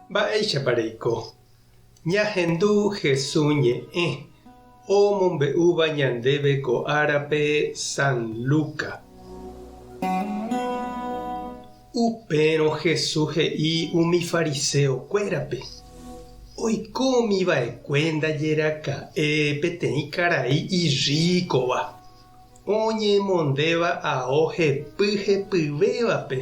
Mba'éichapa reiko? Ñahendu Hesu ñe'ẽ omombe'úva ñandéve ko árape San Luca. Upérõ Hesu he'i umi fariseo kuérape, Oikómi va'ekue ndaje raka'e peteĩ karai irríkova, oñemondéva ao hepy hepyvévape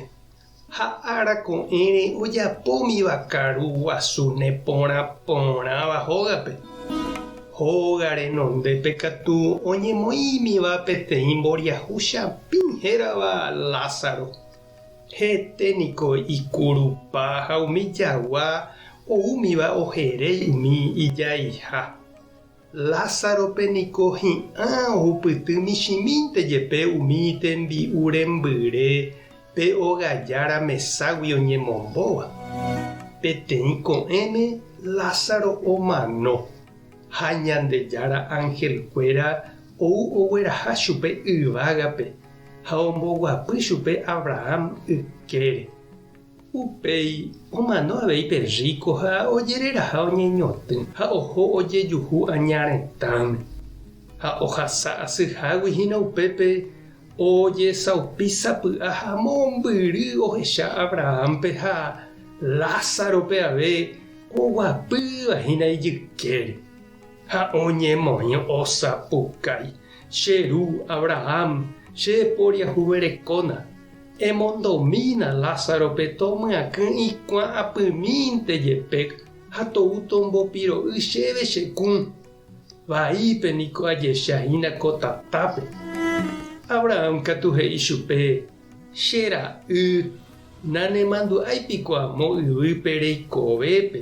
Ha ára ko'ẽre ojapómiva karu guasu neporã porãva hógape. Hóga renondépe katu oñemoĩmiva peteĩ mboriahu chapĩ hérava Lázaro. Hete niko ikurupa ha umi jagua oúmiva oheréi umi ijaiha. Lázarope niko hi'ã ohupyty michĩmínte jepe umi tembi'u rembyre pe ogajára meságui oñemombóva. Peteĩ ko'ẽme Lázaro omano, ha Ñandejára anhelkuéra ou ogueraha chupe yvágape ha omboguapy chupe Abraham ykére. Upéi omano avei pe rríko ha ojereraha oñeñotỹ ha oho ojejuhu aña retãme. Ha ohasa asyhágui hína upépe ojesaupi sapy'a ha mombyry ohecha Abrahámpe ha Lázarope ave oguapýva hína ijykére. Ha oñemoĩ osapukái, Che ru Abraham, che poriahuverekóna! Emondomína Lázarope tomyakỹ ikuã apymínte jepe ha tou tombopiro'y chéve che kũ. Vaípe niko ajecha hína ko tatápe. Abraham katu he'i chupe, Che ra'y, nanemandu'ái piko amo yvýpe reikovépe,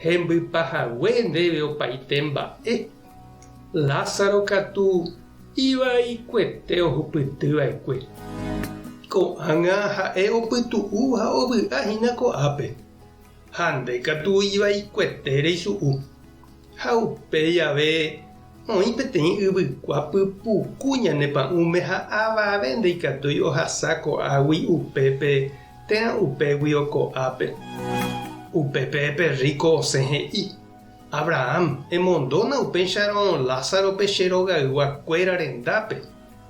hembypa hague ndéve opaite mba'e. Lázaro katu ivaikuete ohupyty va'ekue. Ko'ág̃a ha'e opytu'u ha ovy'a hína ko'ápe, ha nde katu ivaikuete reisu'u. Ha upéi ave oĩ peteĩ yvykua pypuku ñane pa'ũme ha avave ndaikatúi ohasa ko'águi upépe térã upéguio ko'ápe. Upépe pe rríko osẽ he'i, Abraham, emondóna upéicharõ Lázarope che rogaygua kuéra rendápe,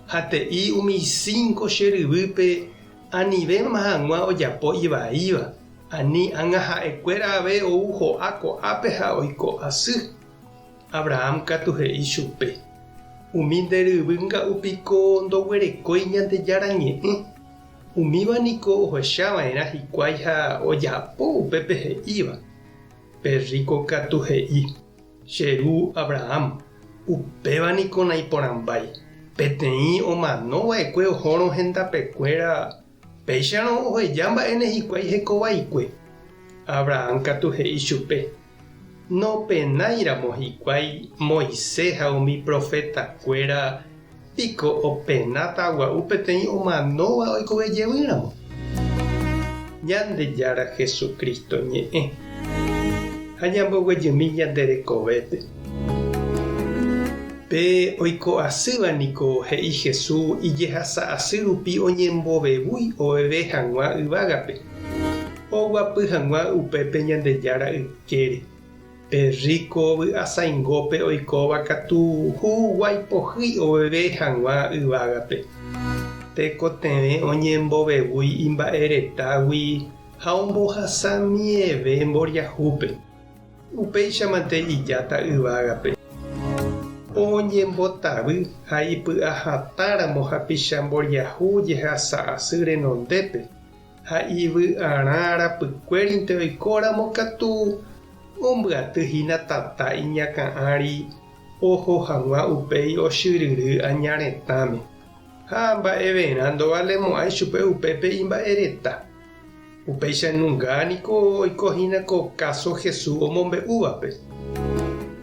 ha te'i umi cinco che ryvýpe anivéma hag̃ua ojapo ivaíva, ani ág̃a ha'e kuéra ave ou ho'a ko'ápe ha oiko asy. Abraham katu he'i chupe, Umi nde ryvy nga'u piko ndoguerekói Ñandejára ñe'ẽ? Umíva niko ohecha va'erã hikuái ha ojapo upépe he'íva. Pe rríko katu he'i, Che ru Abraham, upéva niko naiporãmbái. Peteĩ omano va'ekue ohórõ hendapekuéra, péicharõ oheja mba'éne hikuái heko vaikue. Abraham katu he'i chupe, Nopenáiramo hikuái Moisés ha umi profetakuéra, piko openáta gua'u peteĩ omanóva oikove jevýramo? Ñandejára Jesucristo ñe'ẽ ha ñamboguejymi ñande rekovépe. Pe oiko asýva niko he'i Jesús ijehasa asy rupi oñembovevúi oveve hag̃ua yvágape, oguapy hag̃ua upépe Ñandejára ykére. Pe rríko vy'asaingópe oikóva katu huguái pohýi oveve hag̃ua yvágape. Tekotevẽ oñembovevúi imba'eretágui ha ombohasa mieve mboriahúpe. Upéichamante ijáta yvágape. Oñembotavy ha ipy'ahatãramo hapicha mboriahu jehasa asy renondépe, Ha ivy'arã rapykuérinte oikóramo katu ombyaty hína tata iñakã ári oho hag̃ua upéi ochyryry aña retãme. Ha mba'everã ndovalemo'ãi chupe upépe imba'ereta. Upéicha nunga niko oiko hína ko káso Jesús omombe'úvape.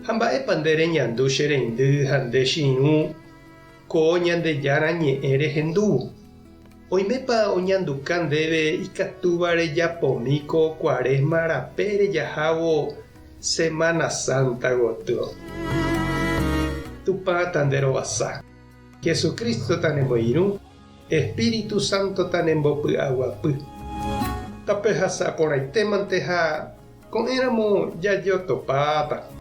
Ha mba'épa nde reñandu che reindy ha nde che irũ ko Ñandejára Ñe'ẽ rehendúvo? Oimépa oñanduka ndéve ikatúva rejapomi ko Cuaresma rape rejahávo Semana Santa gotyo? Tupã tanderovasa. Jesucristo tanemoirũ, Espíritu Santo tanembopy'aguapy. Tapehasa porãitémante ha. Ko'ẽramo jajotopáta.